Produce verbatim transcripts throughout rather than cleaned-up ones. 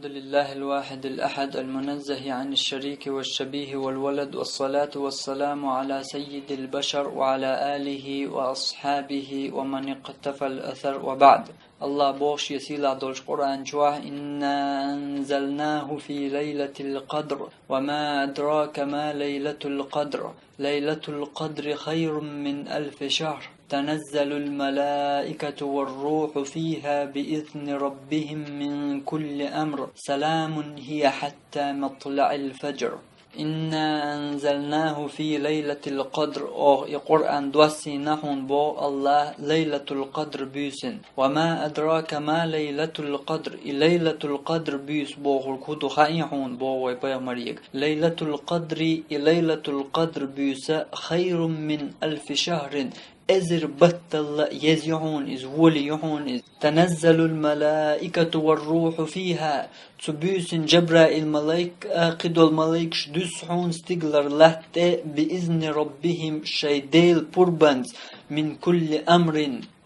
الحمد لله الواحد الأحد المنزه عن الشريك والشبيه والولد، والصلاة والسلام على سيد البشر وعلى آله وأصحابه ومن اقتفى الأثر، وبعد. Аллах боху шен сийлахь долчу Къуръан чохь: «إنا أنزلناه في ليلة القدر، وما أدراك ما ليلة القدر، ليلة القدر خير من ألف شهر، تنزل الملائكة والروح فيها بإذن ربهم من كل أمر، سلام هي حتى مطلع الفجر». «إنا أنزلناه في ليلة القدر», оха и Къуръан доссийна хьуна боху Аллах Лайлатул Къадр буьйсина. «وما أدراك ما ليلة القدر», и Лайлатул Къадр буьйса бохург хӀун ду хаий хьуна боху вай пайхамаре. Лайлатул Къадри и Лайлатул Къадр буьйса «خير من ألف شهر», эзар батталла еза ю хьуна иза, воьлий ю хьуна иза. «تنزل الملائكة والروح فيها», цу буьйсина Жабраил малайк а, кхидолу малайкаш дуьсу хьуна стигалара латта тӀе, «بإذن ربهم», шайн Делан пурбанца, «من كل أمر»,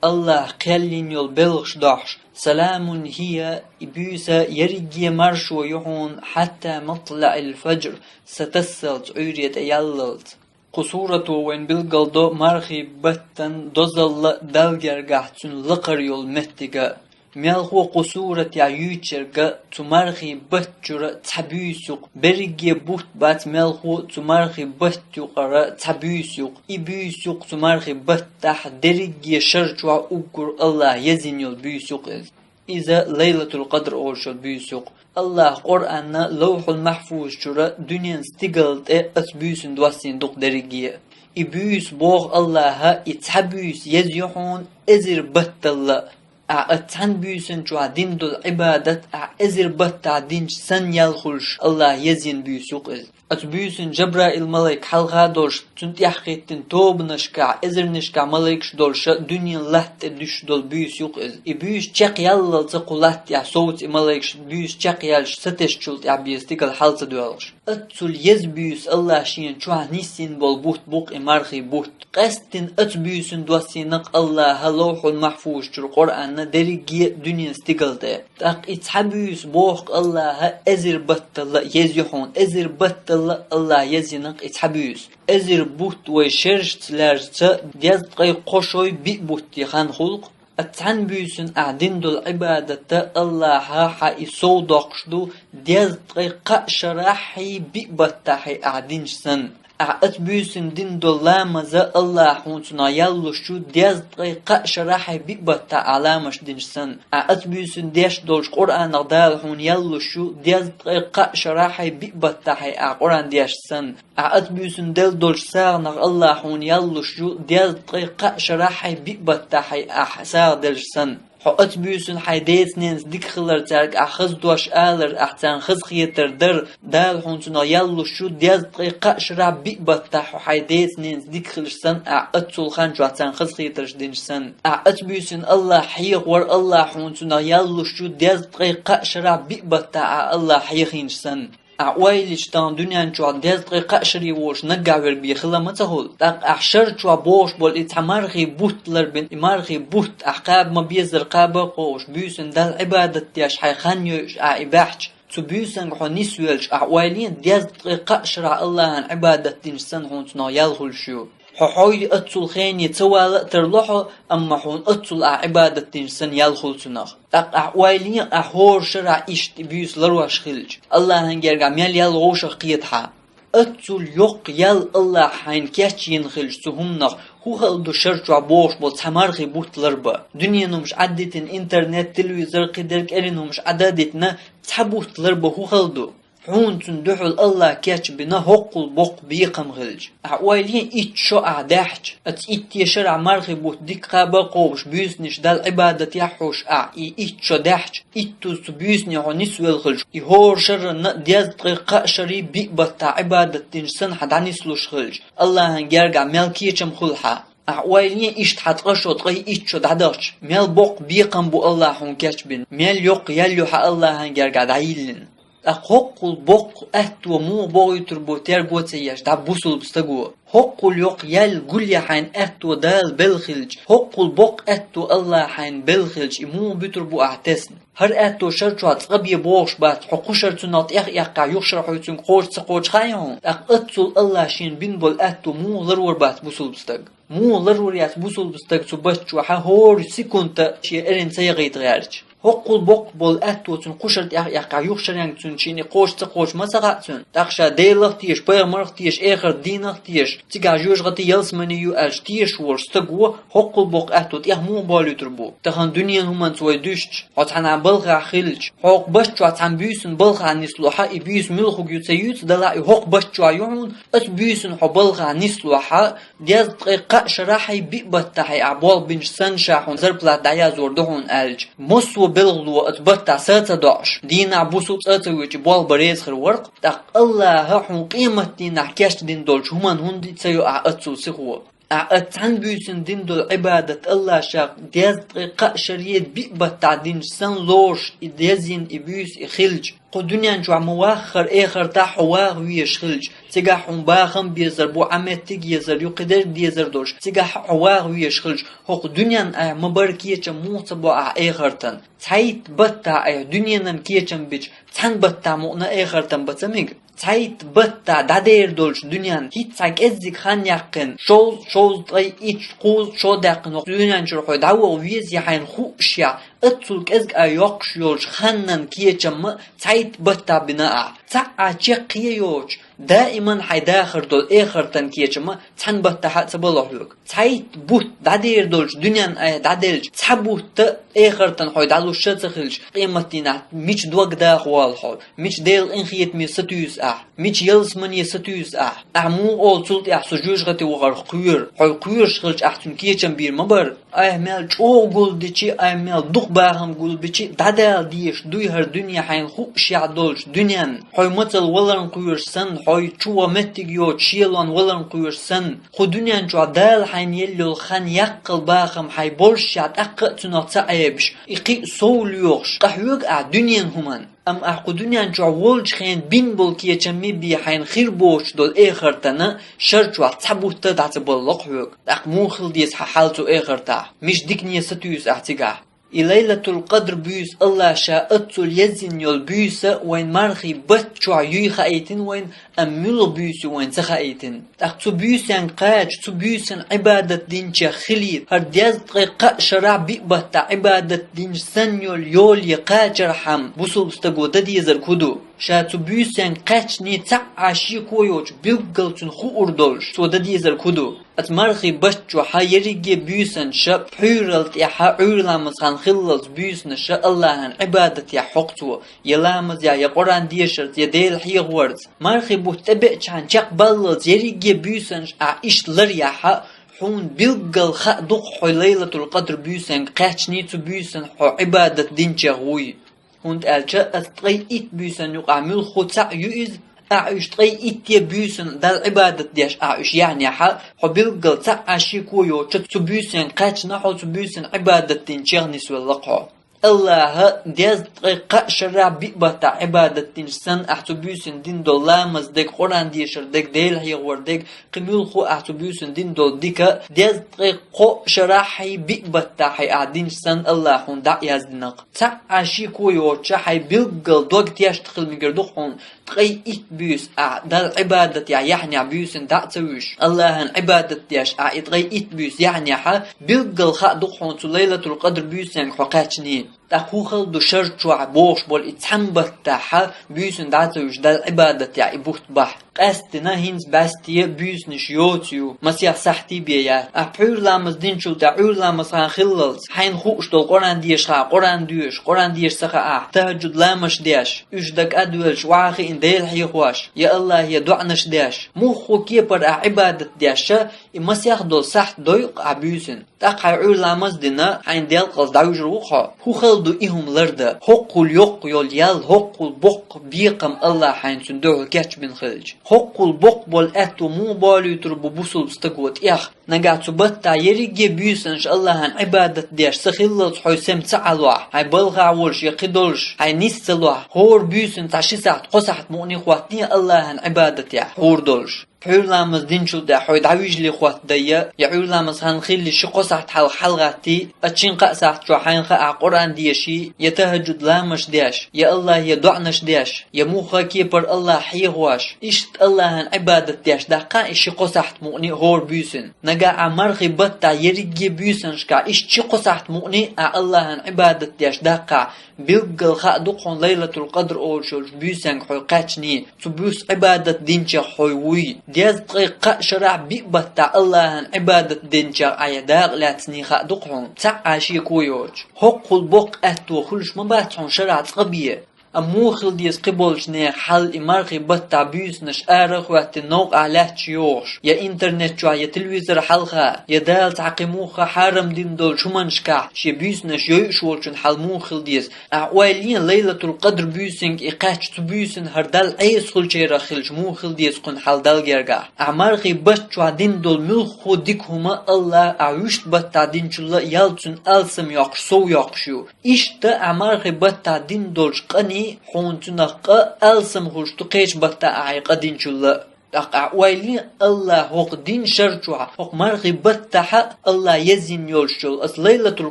Аллах кхел йина йолу белхаш дохьуш. «سلام هي», и буьйса ерриге маршо ю хьуна, «حتى مطلع الفجر», сатассалц, Ӏуьйре тӀеяллалц. Кху сурато вайна билгалдо мархий баттан дозалла а, Далла гергахь цуьнан лакхара йолу меттиг а. Мелхо кху суратехь юьйцург а, цу мархий батта чуьра цхьа буьйса ю-кх, берриге бутт бац мелхо цу мархий батта юкъара цхьа буьйса ю-кх. И буьйса ю-кх цу мархий баттахь дерриге шар чохь уггар Аллах езйина йолу буьйса ю-кх иза. Иза Лайлатул Къадр олуш йолу буьйса ю-кх. Аллах Къуръанна Лавхьул Махьфуз чуьра дуьненан стигална тӀе оцу буьйсина доссийна ду-кх дерриге а. И буьйса боху Аллаха, и цхьа буьйса еза ю хьуна эзар батталла. Ахьа оцу цхьана буьйсина чохь дина долу Ӏибадат ахьа эзар баттахь динчу санна ял хуьлуш, Аллах езйина буьйса ю-кх иза. Оцу буьйсина Жабраил малайк хьалха а долуш, цунна тӀаьхьахӀиттина тобанашкахь, эзарнашкахь малайкаш долуша дуьненан латта тӀе дуьсуш долу буьйса ю-кх иза. И буьйса чекхъяллалца кху латта тӀехь совца и малайкаш буьйса чекхъяьлча сатесначул тӀаьхьа бен стигала хьалца доьлхуш. Оццул еза буьйса Аллах шена чохь нисйина болу бутт бу-кх и мархий бутт. Къаьсттина оцу буьйсина доссийна-кх Аллаха Лавхьул Махьфуз чуьра Къуръанна дерриге а дуьненан стигална тӀе. ТӀаккха и цхьа буьйса боху-кх Аллаха эзар батталла еза ю хьуна, эзар батталла Аллаха езйина-кх и цхьа буьйса. Эзар бутт вай шерашца лаьржца дезткъе кхо шой биъ бутте хан хуьлу-кх. Оцу цхьана буьйсина ахьа дина долу Ӏибадат Аллаха хьан и сов доккхуш ду, дезткъе кхаа шарахьий биъ баттахьий ахьа динчу санна. Ахьа оцу буьйсина дина долу ламаз Аллаха хьуна цунах ял луш ю, дезткъе кхаа шарахьий биъ баттахь ахьа ламаз динчу санна. Ахьа оцу буьйсина деш долчу Къуръанах Дала хьуна ял луш ю, дезткъе кхаа шарахьий биъ баттахьий ахьа Къуръан дешчу санна. Ахьа оцу буьйсина делла долчу сагӀанах Аллах хьуна ял луш ю, дезткъе кхаа шарахьий биъ баттахьий ахьа сагӀа делчу санна. Хьо оцу буьйсина хьайн деца-ненаца дика хилар, цаьрга ахьа хаза дош алар, ахьа царна хазахетар дар, Дала хьуна цунах ял луш ю, дезткъе кхаа шарахь биъ баттахь хьо хьайн деца-ненаца дика хилча санна, ахьа оццул хан чохь царна хазахетарш динчу санна. Ахьа оцу буьйсина Аллах хьехавар, Аллах хьуна цунах ял луш ю, дезткъе кхаа шарахь биъ баттахь ахьа Аллах хьехийначу санна. Ахьа ойла йича, тахана дуьнен чохь дезткъе кхаа шаре волуш наггахь верг бен хила ма ца хуьлу. ТӀаккха ахьа шар чохь бохуш болу и цхьа мархий бутт ларбина, и мархий бутт ахьа кхаба ма-беззара кхаба а кхобуш, буьйсина Далла Ӏибадат деш хьайн хан йойуш ахьа и баьхча, цу буьйсанга хьо нисвелча, ахьа ойла е, дезткъе кхаа шарахь Аллахьан Ӏибадат динчу санна хьуна цунах ял хуьлуш ю. Хьо хьой оццул хене ца вала а тарло хьо, амма хьуна оццул ахьа Ӏибадат динчу санна ял хуьлу цунах. ТӀаккха ахьа ойла е, ахьа хӀора шарахь иштта и буьйса ларош хилча, Аллахьан гергахь мел ял вовшах кхета хьан. Оццул йоккха ял Аллаха хьайна кечйина хилча цу хӀуманах, хӀун хала ду шар чохь бохуш болу цхьа мархий бутт ларбан? Дуьненан хӀумаш Ӏаддитина, интернет, телевизор, кхидерг эрна хӀумаш Ӏаддитина, цхьа бутт ларбан хӀун хала ду? Хьуна цунна дуьхьал Аллах кечбина хӀоккхул боккха бекхам хилча. Ахьа ойла е, итт шо ахьа даьхча, оцу итте шарахь мархий бутт дика кхаба а кхобуш, буьйсанаш Далла Ӏибадат яхьуш ахьа и итт шо даьхча, иттаза цу буьйсане хьо нисвелла хилча, и хӀора шарранна а дезткъе кхаа шарий биъ баттахь Ӏибадат динчу санна хьан дӀанислуш хилча, Аллахьан гергахь мел кечам хуьлу хьан. Ахьа ойла е, иштта хьан ткъа шо, ткъе итт шо дӀадахча, мел боккха бекхам бу Аллах хьуна кечбина, мел йоккха ял ю хьан Аллахьан гергахь дӀайиллина. ТӀаккха хӀоккхул боккха аьтто муха бохуьйтур бу терго ца еш дӀа бусулба стаго? ХӀоккхул йоккха ял гулъян хьайна аьтто Дала белла хилча, хӀоккхул боккха аьтто Аллаха хьайна белла хилча, и муха буьтур бу ахьа тесна? ХӀара аьтто шар чохь цкъа бе бохуш бац, хьо кху шар цунах тӀех а эккхахь, юха шар хьо цуьнга кхочуш ца кхочуш хаьий хьуна? ТӀаккха оццул АллахӀа шена бина болу аьтто муха ларвар бац, бусулба стаг? Муха ларвар яц бусулба стаг цу баттахь, хӀора секунда шен эрна ца яхийта гӀерташ? ХӀоккхул боккха болу аьтто цуьнан кху шар тӀех а эккхахь, юха шаренга цуьнан шена и кхочуш ца кхочуш ма ца хаьа цуьнан. ТӀаккха ша Делах а теша, пайхамарах а теша, эхарт дийнах а теша, цигахь жоьжахати ялсамани ю аьлча тешаш волу стаго хӀоккхул боккха аьтто тӀех муха болуьйтур бу? Тахана дуьненан хӀуманца вай дуьстича, хьо цхьана балхахь хилча, хьо хӀокху баттахь цхьана буьйсанна балхахь нисло хьа, и буьйса муьлхарг ю ца юьйцу, делахь и хӀокху баттахь ю хьуна, оцу буьйсанна хьо балхахь нисло хьа, дезткъе кхаа шарахь хьайн биъ баттахь хьайн ахь болх бинчу санна ша хьуна зарплата дӀаяздор ду хьуна аьлча, массо а белхало оцу баттахь са ца доӀуш, дийнахь бусу цӀа ца воьдуш и болх бан реза хир вара-кх, тӀаккха АллахӀа хьуна къематдийнахь кечдина долчу хӀуманна хӀунда ца йо ахь оццул сихо? Ахь оцу цхьана буьйсанна дина долу Ӏибадат АллахӀа ша дезткъе кхаа шаре биъ баттахь динчу санна лоруш и дезйина и буьйса и хилча, кху дуьнен чохь ма ваххара эхартахь хьо ваха везаш хилча, цигахь хьуна бахам а безар бу, Ӏа меттиг а езар ю, кхидерг а дезар долуш, цигахь хьо ваха везаш хилча, хӀокху дуьненна айхьа ма-барра кечам муха ца бо ахь эхартан? Цхьайтта баттахь айхьа дуьненан кечам бича, цхьана баттахь мукъана эхартан бан ца мега? Цхьайтта баттахь дӀадер долчу дуьненна хӀинцца цхьа кӀеззиг хан яьккхина, шовзткъа, шовзткъе итт, кхузткъа шо даьккхина хӀокху дуьнен чуьра хьо дӀаваха везий хьайна хуъушехь, оццул кӀезиг а йоккхуш йолчу ханнан кечам ма цхьайтта баттахь бина ахь. Цхьа а чекх а йоцуш, даиман хьайн дахар долу эхартан кечам ма цхьана баттахь а ца бало хьоьга. Цхьайтта бутт дӀадер долчу дуьненна айхьа дӀаделча, цхьа бутт а эхартан хьо дӀалуш а ца хилча, къематдийнахь мича дог даха волу хьо, мича Делан къинхетаме сатуьйсу ахь, мича ялсамане сатуьйсу ахь? Ахь муха олу цул тӀаьхьа со жоьжахати вахарх кхоьру? Хьо кхоьруш хилча ахь цуьнан кечам бийр ма бара. Айхьа мел чӀогӀа гулдичи, айхьа мел дукха бахам гулбичи, дӀадала дезаш дуй хӀара дуьне хьайна хуъушехь долчу дуьненна. Хьо мацалла валарна кхоьруш санна, хьо чу ван меттиг йоцуш шелонна валарна кхоьруш санна, кху дуьнен чохь Дала хьайна елла йолу хан, яккхал бахам хьайн боллушехь тӀаккха а цунах ца Ӏебаш, и кхин а сов лоьхуш, къахьоьгу ахь дуьненан хӀуманна. Амма ахь кху дуьнен чохь волчу хенахь бина болу кечаммий бен хьайна хир боцуш долу эхартана шар чохь цхьа бутт а дӀа ца баллакх хьоьга. ТӀаккха муха хила деза хьан хьал цу эхартахь? Мича дикане сатуьйсу ахь цигахь? И Лайлатул-Къадр буьйса АллахӀа ша оццул езйина йолу буьйса вайн мархий батта чохь юй хаийтина вайна, амма муьлха буьйса ю вайна ца хаийтина. ТӀаккха цу буьйсанга кхача, цу буьйсанна Ӏибадат динчех хилийта, хӀара дезткъе кхаа шарахь биъ баттахь Ӏибадат динчу санна йолу йоле кхачархьама, бусулба стаго дан дезарг хӀун ду? Ша цу буьйсанга кхаьчний цхьа а шеко йоцуш билггал цунна хуур долуш, цо дан дезарг хӀун ду? Оцу мархий батта чохь ерриге буьйсанаш а, пхьуьйралла тӀехь Ӏуьйра ламаз хан хиллалц буьйсанаш а АллахӀан Ӏибадатехь хьокху цо, я ламазехь, я Къуръан дешарца, я Дела хьехорца. Мархий бутт тӀебеачхьана чекхбаллалц ерриге буьйсанаш ахь иштта ларъяхь, хьуна билггал хаа ду-кх хьо Лайлатул-Къадр буьйсанга кхаьчний цу буьйсанна хьо Ӏибадат динчех вуй. ХӀунда аьлча аса ткъе итт буьйсанна юкъахь муьлхха цхьаъ ю иза, ахь уьш ткъе итте буьйсанна Далла Ӏибадат деш ахь уьш яьхьнехь, хьо билггал цхьа а шеко йоцуш цу буьйсанга кхаьчна хьо, цу буьйсанна Ӏибадат динчех нисвелла-кх хьо. АллахӀа дезткъе кхаа шарахь биъ баттахь Ӏибадат динчу санна ахь цу буьйсанна дина долу ламаз дерг, Къуръан дешар дерг, Дела хьехор дерг, кхин муьлхха ахь цу буьйсанна дина долу дика дезткъе кхоъ шарахь хьайн биъ баттахь хьайн ахь динчу санна АллахӀа хьуна дӀа а яздина-кх. Цхьа а шеко йоцуш хьайн билггал дог тешна хила мегар ду-кх хьуна, ткъе итт буьйса ахь Далла Ӏибадатехь яьхьнехь буьйсанна дӀа а ца вуьйш, АллахӀан Ӏибадат деш ахь и ткъе итт буьйса яьхьнехь, билггал хаа ду-кх хьуна цу Лайлатул-Къадр буьйсанга хьо кхаьчний. ТӀаккха хӀун хала ду шар чохь бохуш болу и цхьана баттахь буьйсанна дӀа а ца вуьйш Далла Ӏибадатехь и бутт бахь? Къаьсттина хӀинца бӀаьсте буьйсанаш йоцу ю, масех сахьтий бен яц. Ахь пхьуьйра ламаз динчул тӀаьхьа Ӏуьйра ламаз хан хиллалц, хьайна хууш долу Къуръан деша хаахь Къуръан доьшуш, Къуръан дешаш ца хаахь тахӀажжуд ламазаш деш, уьш дага а доьлуш, охьа а хиъна Дела хьехош, я АллахӀе доӀанаш деш, муьлхха кепара ахь Ӏибадат деш а, и масех долу сахьт дойу-кх ахь буьйсанна. ТӀаккха хьайн Ӏуьйра ламаз а дина, хьайна делкъалц дӀавуьжур ву-кх хьо. ХӀун хала ду и хӀума лардан? ХӀоккхул йоккха йолу ял, хӀоккхул боккха бекхам АллахӀа хьайна цуьнан дуьхьал кечбина хилча. ХӀоккхул боккха болу аьтто муха болуьйтур бу бусулба стаго тӀех? Нагахь цу баттахь ерриге буьйсанаш АллахӀан Ӏибадат деш са хиллалц хьо сема ца Ӏалахь, хьайн балхахь волуш я кхидолуш, хьайн нис ца лахь, хӀора буьйсанна цхьа ши сахьт, кхо сахьт мукъане хӀоттаний АллахӀан Ӏибадатехь хьур долуш? Ӏуьйрламаз динчул тӀехьа хьой дӀавижле хоттадайя, я Ӏуьйрламаз хан хилли ши-кхо сахьт хьалха хьалгӀатти, а чин кхаъ сахьт чу хьайнха а Къуръан деши, я тахӀаджуд ламаш деш, я Аллахье доӀанаш деш, я муха кепар Аллахь хьехош, иштта Аллахьан Ӏибадат деш даккха и ши-кхо сахьт мукъни хӀор буьйсин. Нагахь а мархий баттахь ерригге буьйсанашкахь иштта ши-кхо сахьт мукъни а Аллахьан Ӏибадат деш даккха, билггал хаа ду хьона Лайлатул Къадр олуш йолчу буьйсанга хьой кхаьчний, цу буьйса Ӏибадат динчех хьой вуй. Дезткъе кхаа шарахь биъ баттахь Аллахьан Ӏибадат динчех Ӏа я дакъа лаьцний хаа ду хьона, цхьаъ а шеко йоцуш. ХӀокхул боккха аьтто хуьлуш ма бац хьуна шарахь цкъа бе. Амма муха хила деза кхиболчу нехан хьал и мархий баттахь буьйсанаш ара а хӀоьттина новкъахь лаьтташ йохуш, я интернет чохь, я телевизор хьалха, я Дала цхьа кхин муха хьарам дина долчу хӀуманашкахь шен буьйсанаш йойуш волчун хьал муха хила деза? Ахьа ойла е, Лайлатул Къадр буьйсанга и кхаьчча цу буьйсанна хӀара Далла Ӏеса хуьлучерах хилча муха хила деза кхуьнан хьал Далла гергахь? Ахьа мархий баттахь дина долу муьлхха дика хӀума Аллахь ахьа вуьшта баттахь динчул а ял цуьнан алсам йоккхуш, сов йоккхуш ю. Иштта ахьа мархий баттахь дина долчу къаний хьуна цуьнах къа алсам хуьлуш ду кхечу баттахь ахьа и къа динчул а. ТӀаккха ахьа ойла е, Аллахь хӀокху дин шар чохь, хӀокху мархий баттахь Аллахь езйина йолуш йолу оцу Лайлатул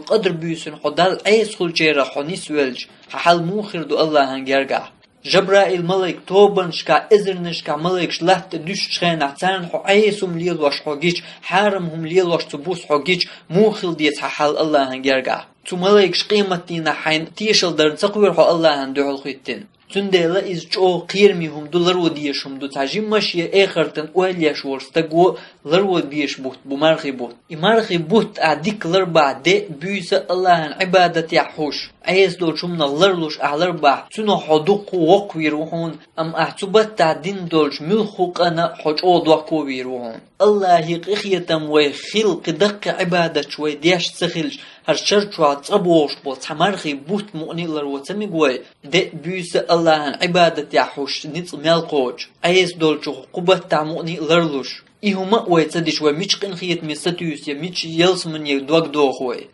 Къадр буьйсанна хьо Далла Ӏеса хуьлучерах хьо нисвелча, хьан хьал муха хир ду Аллахьан гергахь? Жабраил малайк тобанашкахь, эзарнашкахь малайкаш латта тӀе дуьсучу хенахь, царна хьо Ӏеса хӀума лелош хьо гича, хьарам хӀума лелош цу буса хьо гича, муха хила деза хьан хьал Аллахьан гергахь? Цу малайкаш къематдийнахь хьайна тешалла дарна ца кхоьру хьо Аллахьан дуьхьал хӀиттина? Цундела иза чӀогӀа кхераме хӀума ду, ларво дезаш хӀума ду. Цхьа жиммаш я эхартан ойла еш волу стаго ларво безаш бутт бу мархий бутт. И мархий бутт ахьа дика ларбахь, де а, буьйса а Аллахьан Ӏибадатехь хьуш, Ӏеса долчу хӀуманах ларлуш ахьа ларбахь, цунах хьо дуккха а воккхавийр ву хьуна, амма ахьа цу баттахь дина долчу муьлхха къана хьо чӀогӀа доккхавийр ву хьуна. Аллахье къинхетам вай хила, кхин даккхий Ӏибадаташ вай деш ца хилча, хӀара шар чохь цкъа богӀуш болу цхьа мархий бутт мукъни а ларво ца мега вай? Де а, буьйса а Аллахьан Ӏибадатехь хьуш ницкъ мел кхочу, Ӏеса долчух кху баттахь мукъни а ларлуш. И хӀума а вай ца дича, вай мича къинхетаме сатуьйсу я мича ялсамане дог доху вай?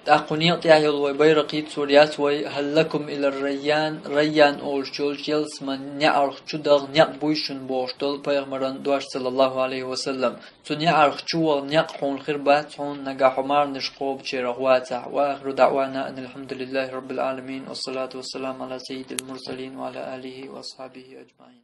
ТӀаккха кху некъа тӀехь йолу вай байракх йицлур яц вай: «Хьал лакум илар Райян», Райян олуш йолчу ялсаман неӀарх чу даха некъ буй шуна бохуш долу пайхамаран дош, саллаллаху Ӏалайхи ва саллам. Цу неӀарх чу ваха некъ хьуна хир бац хьуна, нагахь хьо марнаш кхобучерах вацахь. Ва ахиру даӀвана анил хьамдулиллахи раббил Ӏаламин, вассалату вассаламу Ӏала саййидил мурсалин ва Ӏала алихи ва асхьабихи аджмаин.